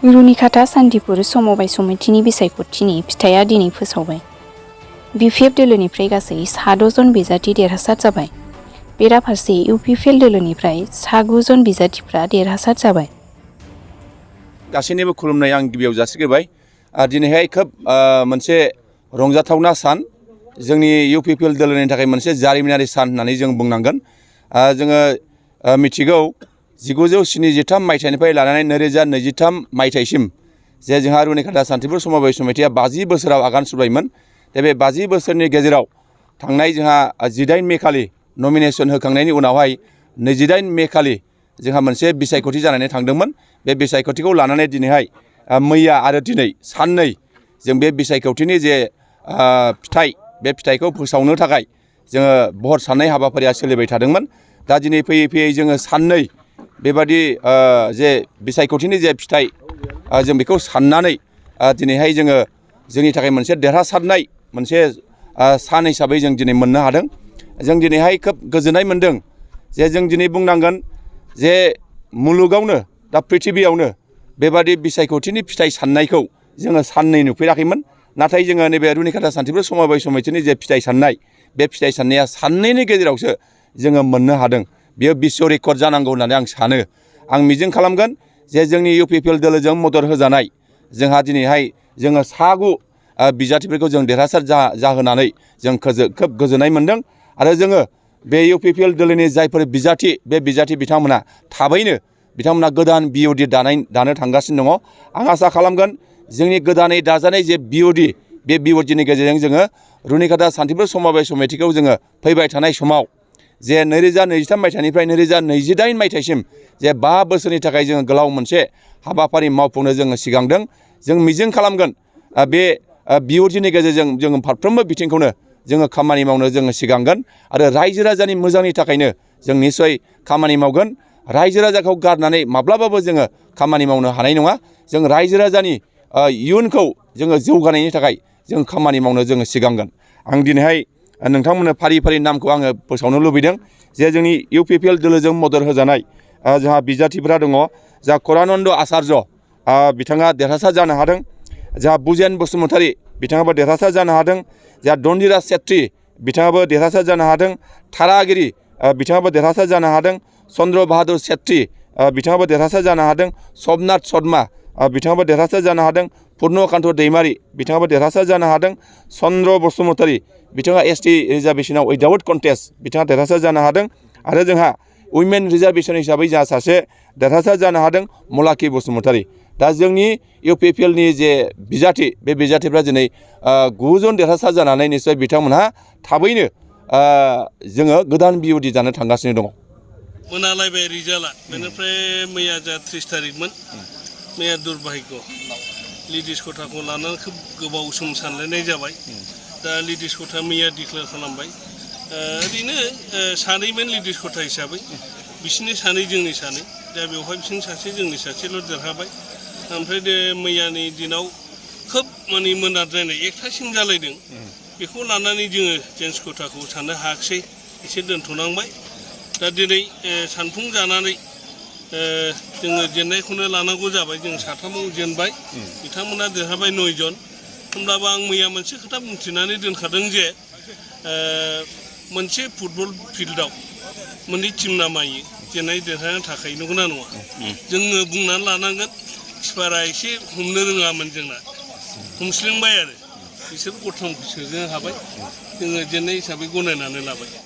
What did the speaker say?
यख'थ सान्तिपुर समबाय समितिनि बिसायख'थिनि फिथाइया दिनै फोसावबाय। बिपिएफ दोलोनिफ्राय गासै 6 जन बिजाथि देरहासार जाबाय। बेराफारसे इउपिपिएल दोलोनिफ्राय 9 जन बिजाथिफ्रा देरहासार जाबाय। गासैनिबो खुलुमनाय आं गिबियाव जासिग्रोबाय। दिनैहाय खोब मोनसे रंजाथावना सान, जोंनि इउपिपिएल दोलोनि थाखाय मोनसे जारिमिनारि सान होननानै जों बुंनांगोन। जोङो मिथिगौ 1973 मायथाइनिफ्राय लानानै 2023 मायथाइसिम जे जोंहा यख'थ सान्तिपुर समबाय समितिया 50 बोसोराव आगान सुरबायमोन। दा बे 50 बोसोरनि गेजेराव थांनाय जोंहा 18 मे खालि नमिनेसन होखांनायनि उनावहाय 28 मे खालि जोंहा मोनसे बिसायख'थि जानानै थांदोंमोन। बे बिसायख'थिखौ लानानै दिनैहाय मैया आरो दिनै साननै जों बे बिसायख'थिनि जे फिथाइ, बे फिथाइखौ फोसावनो थाखाय जोङो भट साननाय हाबाफारिया सोलिबाय थादोंमोन। दा दिनै फैयै फैयै जोङो साननै बेबादि जे बिसायख'थिनि जे फिथाइ जों बेखौ साननानै दिनैहाय जोङो जोंनि थाखाय मोनसे देरहासारनाय मोनसे सान हिसाबै जों दिनै मोननो हादों। जों दिनैहाय खोब गोजोननाय मोनदों जे जों दिनै बुंनांगोन जे मुलुगावनो दा प्रिथिबियावनो बेबादि बिसायख'थिनि फिथाइ साननायखौ जोङो साननै नुफेराखैमोन। नाथाय जोङो नैबे यख'थ सान्तिपुर समबाय समितिनि जे फिथाइ साननाय, बे फिथाइ साननाया साननैनि गेजेरावसो जोङो मोननो हादों। बेयो बिश्व रेकर्ड जानांगौ होननानै आं सानो। आं मिजिं खालामगोन जे जोंनि इउपिपिएल दोलोजों मदद होजानाय जोंहा दिनैहाय जोङो 9 बिजाथिफोरखौ जों देरहासार जाहोनानै जों खोब गोजोननाय मोनदों। आरो जोङो बे इउपिपिएल दोलोनि जायफोर बिजाथि, बे बिजाथि बिथांमोना थाबैनो बिथांमोना गोदान बिअडि दानो थांगासिनो दङ। आं आसा खालामगोन जोंनि गोदानै दाजानाय जे बिअडि, बे बिअडिनि गेजेरजों जोङो यख'थ सान्तिपुर समबाय समितिखौ जोङो फैबाय थानाय समाव जे 2023 मायथाइनिफ्राय 2028 मायथाइसिम जे 5 बोसोरनि थाखाय जोङो गोलाव मोनसे हाबाफारि मावफुंनो जोङो सिगांदों। जों मिजिं खालामगोन बे बिअडिनि गेजेरजों जोङो फारफ्रोमबो बिथिंखौनो जोङो खामानि मावनो जोङो सिगांगोन। आरो रायजो राजानि मोजांनि थाखायनो जों निस्सय खामानि मावगोन। रायजो राजाखौ गारनानै माब्लाबाबो जोङो खामानि मावनो हानाय नङा। जों रायजो राजानि इयुनखौ जोङो जौगानायनि थाखाय जों खामानि मावनो जोङो सिगांगोन। आं दिनैहाय नोंथांमोननो फारि फारि नामखौ आङो फोसावनो लुबैदों जे जोंनि इउपिपिएल दोलोजों मदद होजानाय जोंहा बिजाथिफोरा दङ। जा करानन्द आचार्य, बिथाङा देरहासार जानो हादों। जा बुजेन बसुमतारी, बिथाङाबो देरहासार जानो हादों। जा दन्दिराज सेत्री, बिथाङाबो देरहासार जानो हादों। थारागिरि, बिथाङाबो देरहासार जानो हादों। चन्द्र बाहादुर सेत्री, बिथाङाबो देरहासार जानो हादों। सबनाथ शर्मा, बिथाङाबो देरहासार जानो हादों। पुर्नकान्त दैमारी, बिथाङाबो देरहासार जानो हादों। चन्द्र बसुमतारी, बिथाङा एसटि रिजार्भेसनाव उइदाउट कन्टेस्ट बिथाङा देरहासार जानो हादों। आरो जोंहा उइमेन रिजार्भेसन हिसाबै जोंहा सासे देरहासार जानो हादों, मलाखि बसुमतारी। दा जोंनि इउपिपिएलनि जे बिजाथि, बे बिजाथिफ्रा दिनै 9 जन देरहासार जानानै निस्सय बिथांमोनहा थाबैनो जोङो गोदान बिअडि जानो थांगासिनो दङ। मोनालायबाय रिजाल्टआ, बेनिफ्राय मैया जा 30 थारिखमोन, मैया दुर्भाग्य लिडिस खथाखौ लानानै खोब गोबाव सम सानलायनाय जाबाय। दा लिडिस खथा मैया डिक्लेयार खालामबाय। ओरैनो सानैमोन लिडिस खथा हिसाबै, बिसोरनि सानै जोंनि सानै, दा बेवहाय बिसोरनि सासे जोंनि सासेल' देरहाबाय। ओमफ्राय मैयानि दिनाव खोब माने मोनाद्रायनाय 1थासिम जालायदों। बेखौ लानानै जोङो जेन्स खथाखौ साननो हायाखिसै, एसे दोनथ'नांबाय। दा दिनै सानफुं जानानै जोङो जेननायखौनो लानांगौ जाबाय। जों 3 जेनबाय, बिथांमोना देरहाबाय 9 जन। होमब्लाबो आं मैया मोनसे खोथा बुंथिनानै दोनखादों जे मोनसे फुटबल फिल्डआव मोननै टिम नामायो, जेननाय देरहानो थाखाय, नंगौना नङा? जोङो बुंनानै लानांगोन किपारा एसे हमनो रोङामोन, जोंना हमस्लिंबाय आरो बिसोर गथामखौ सोनो हाबाय। जोङो जेननाय हिसाबै गनायनानै लाबाय।